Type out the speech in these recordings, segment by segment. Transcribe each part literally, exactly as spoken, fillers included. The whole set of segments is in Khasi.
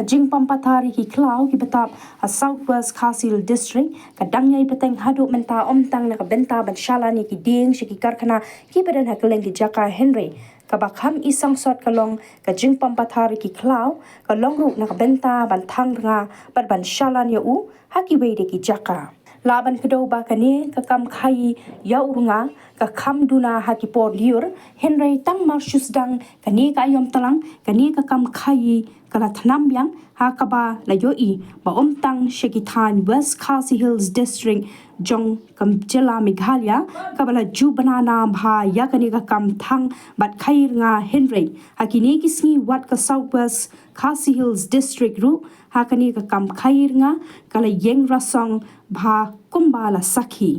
Jingpom pathar ïa ki khlaw kiba tap ha South West Khasi Hills District ka dang ïai bteng haduh mynta, ym tang na ka bynta ban shalan ïa ki dieng sha ki karkhana kiba don ha kylleng ki jaka, hynrei kaba kham i sangsot ka long ka jingpom pathar ïa ki khlaw ka long ruh na ka bynta ban thang rnga bad ban shalan ïa u ha kiwei de ki jaka. Lah ban kdew ba kane ka kam khaïi ïa u rnga ka kham duna ha ki por lyiur, hynrei tang mar shu sdang kane ka aïom tlang, kane ka kam khaïi ka la thnam biang, ha kaba la ïohi ba ym tang sha ki thaiñ West Khasi Hills District jong ka jylla Meghalaya kaba la ju bna na bha ïa kane ka kam thang bad khaïi rnga, hynrei ha kine ki sngi wat ka South West Khasi Hills District ruh ha kane ka kam khaïi rnga ka la ïeng rasong bha kumba la sakhi.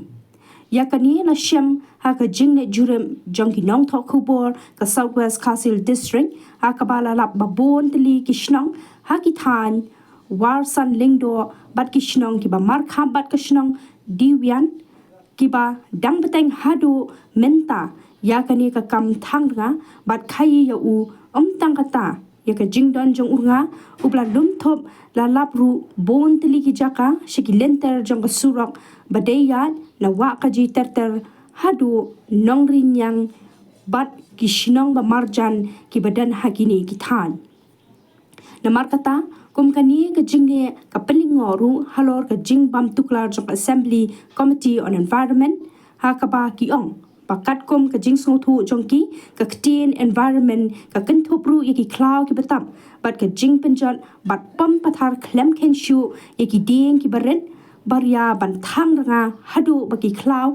Ïa kane la shem ha ka jingleit jurip jong ki nongthoh khubor ka South West Khasi Hills District, ha kaba la lap ba bun tylli ki shnong ha ki thaiñ Warsan Lyngdoh bad ki shnong kiba markhap bad ka shnong Diwian kiba dang bteng haduh mynta ïa kane ka kam thang rnga bad khaïi ïa u. Ym tang kata, ïa ka jingdon jong u rnga uba la lum thup la lap ruh bun tylli ki jaka sha ki lynter jong ka surok ba dei ïaid na Wahkaji ter ter haduh Nongriñiang bad ki shnong ba marjan kiba don ha kine ki thaiñ. Namar kata, kum kane ka jingleh ka pynlyngngoh ruh halor ka jingbam tuklar jong ka Assembly Committee on Environment, ha kaba ki ong ba katkum ka jingsngewthuh jong ki, ka ktien environment ka kynthup ruh ïa ki khlaw kiba tap bad ka jingpynjot bad pom pathar khlem kheiñ shuh ïa ki dieng kiba rit baria ban thang rnga haduh ba ki khlaw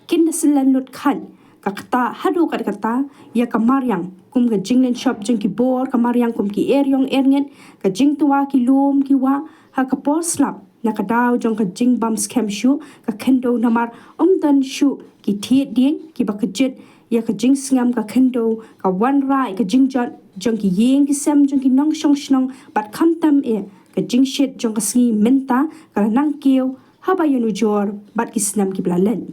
kin da syllen lut khañ. Ka kata haduh kat kata ïa ka mariang, kum ka jinglynshop jong ki bor ka mariang kum ki eriong erngit, ka jingtwa ki lum ki wah ha ka por slap na ka daw jong ka jingbam skhem shuh ka khyndew, namar ym don shuh ki thied dieng kiba kjit ïa ka jingsngem ka khyndew, ka wanrah ïa ka jingjot jong ki ïing ki sem jong ki nongshong shnong bad khamtam eh ka jingshit jong ka sngi mynta ka la nang kiew haba ïanujor bad ki snem kiba la leit.